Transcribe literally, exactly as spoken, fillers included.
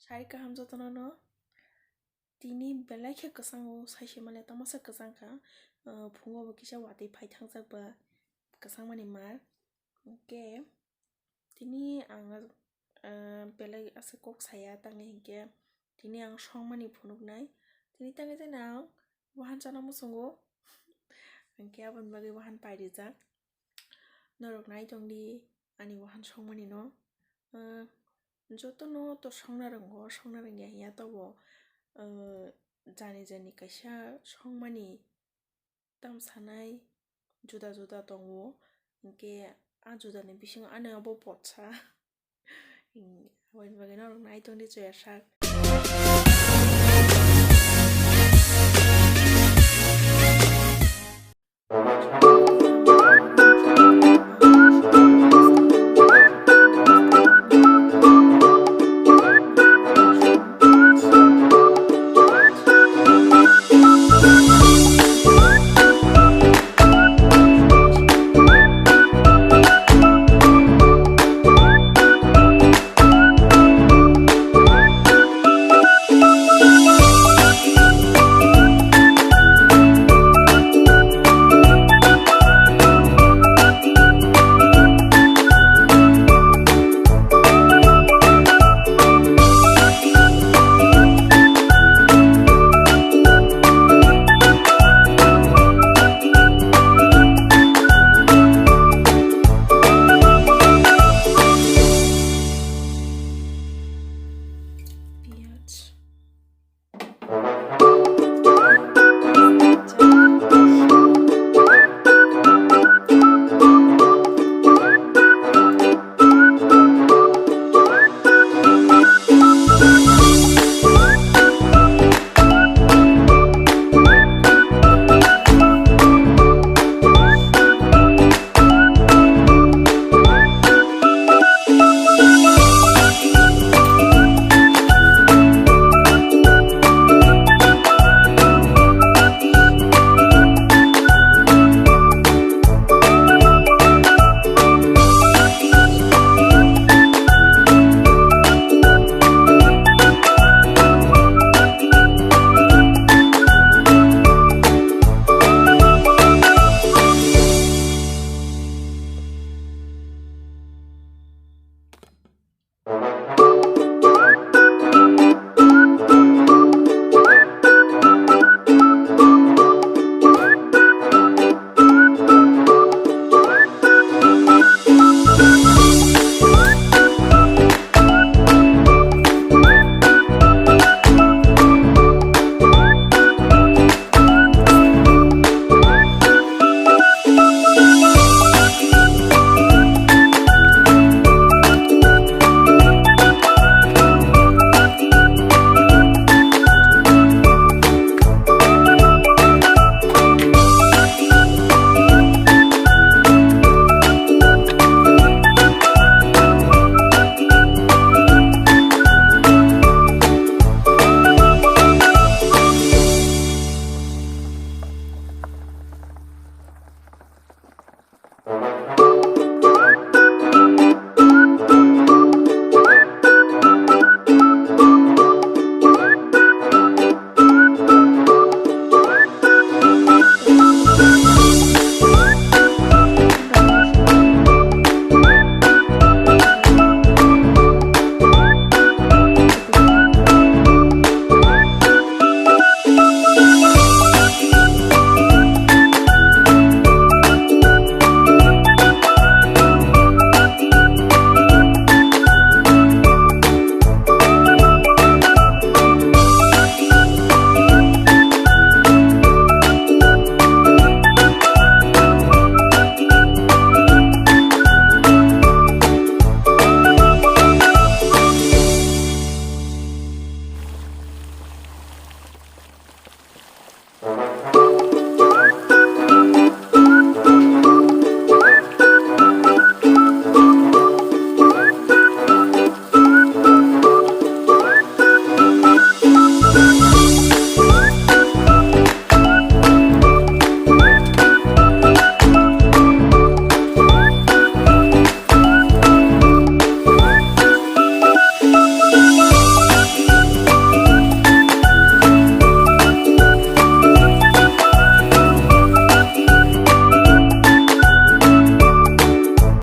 Sari kaham jotono no. Tini belai khe kwchango, saise male tamasa kwchang kha. Ah, phungo bo kisa watwi phai thangjak ba kwchangmani mar. Hwnkhe tini ang, ah, belai aswk kok saya, tamni hinkhe tini ang songmani phunuknai. Tini tangwi jani ang wahan chana muchungo. Hinkhe aboni bagwi wahan pairijak. Norok nai tongdi ani wahan songmani no. Ah, jotono to songna rwngo, songna rwngya hinya tobo, ah, jani jani kaisa songmani tam sanai juda juda tongo, hinkhe a judani bisingo ani abo potsa. Aboni bagwi norok nai tongdi chuya sak.